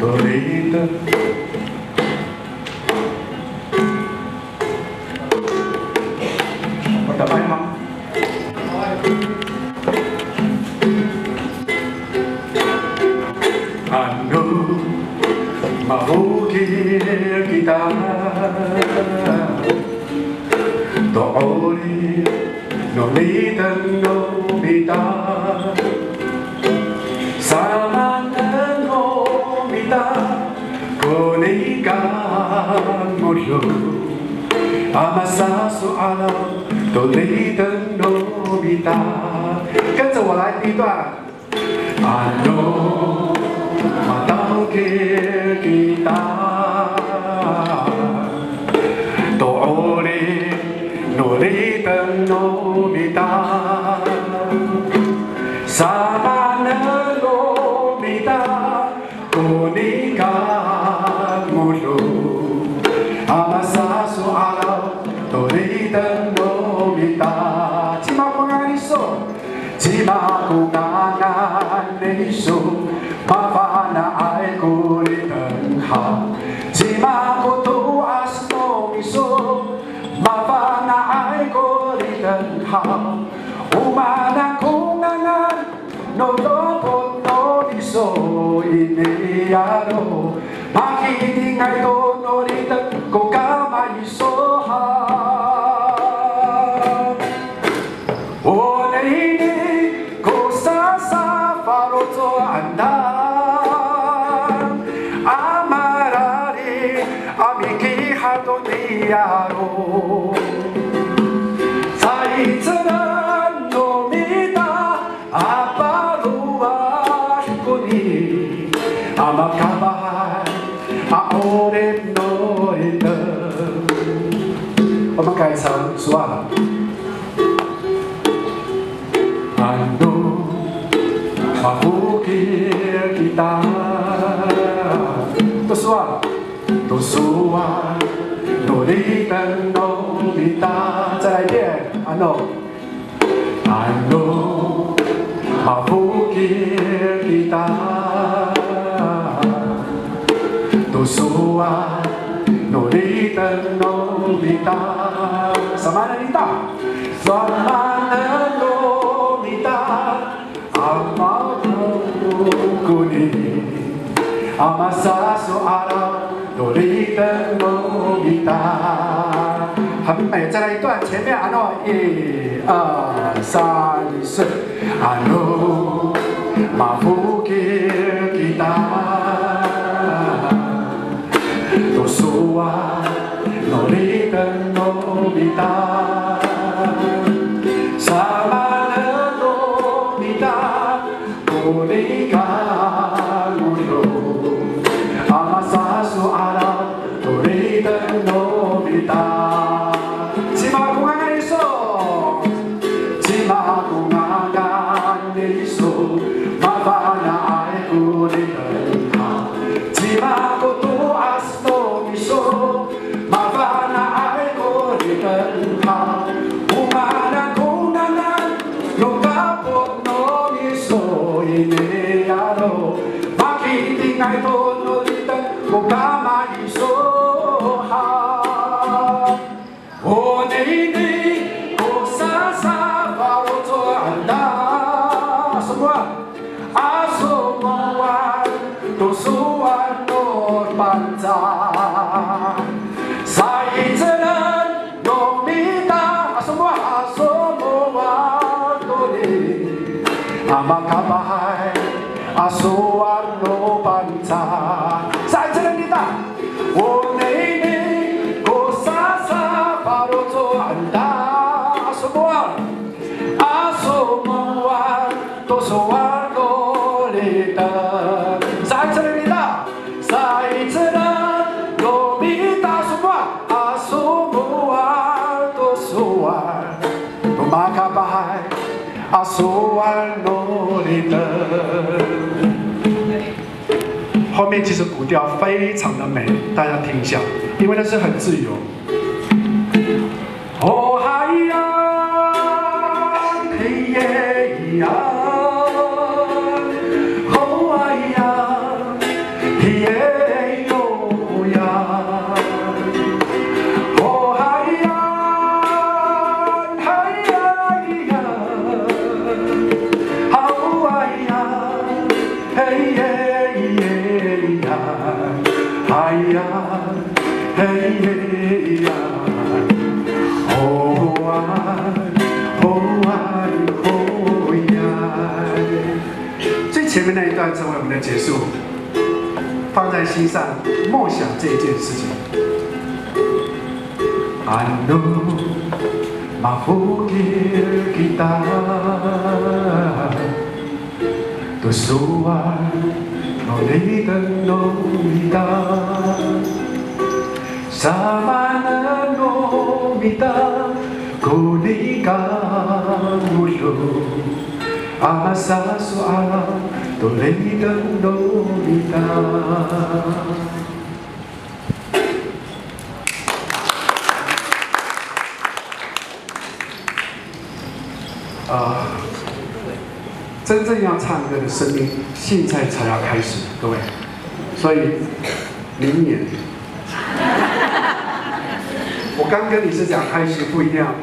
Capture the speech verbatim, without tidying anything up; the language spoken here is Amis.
Loliteng. Matapay, ma'am. Ano mafokil kita to 'orip no liteng no mita, samaanen no mita ko nika ngodo a masasoaraw to liteng no mita. 跟着我来第一段。 Ano matawkil kita to 'orip no liteng no mita, samaanen no mita ko nika ngodo a masasoaraw to liteng no mita. Cima ko ngangan iso? Cima ko ngangan iso, mafana'ay ko liteng haw. Cima ko to'as no miso, mafana'ay ko liteng haw. O maan ko ngangan no topot no miso i niyaro', makitingay to no liteng ko kamay iso haw. Onini ko sasafaloco'an a mararid a mikihar to niyaro'. Sa'icelen no mita a palowad koni a makapahay a 'orip no liteng. O makaysa sowal. Ano mafokil kita to sowal, to sowal no liteng no mita. 再来一遍。Ano, ano mafokil kita to sowal no liteng no mita. Samaanen ita? Samaanen no mita a mako koni a masasoaraw to liteng no mita. 很美，再来一段，前面，ano, 一二三四。Ano mafokil kita to sowal no liteng no mita, samaanen no mita ko nika ngodo a masasoaraw to liteng no mita. Cima ko ngangan iso? Cima ko ngangan iso, mafana'ay ko liteng haw. Cima ko to'as no miso, mafana'ay ko liteng haw. O maan ko ngangan no kapot no miso i niyaro', makitingay to no liteng ko kamay iso haw. Onini ko sasafaloco'an a somowal, a somowal to sowal no Pangcah. Sa'icelen no mita a somowal, a somowal toni a makapahay a sowal no Pangcah. Sa'icelen kita. Onini ko sasafaloco'an a somowal, a somowal to sowal no liteng. Sa'icelen kita. Sa'icelen no mita a somowal, a somowal to sowal no makapahay a sowal no liteng. 后面其实古调非常的美，大家听一下，因为那是很自由。最前面那一段成为我们的结束，放在心上，默想这一件事情。Ano mafokil kita to sowal no liten no mita, samaanen no mita ko nika modong a masaso'al to liten no mita. 啊，真正要唱歌的生命，现在才要开始，各位。所以，明年，我刚跟你是讲开始，不一定要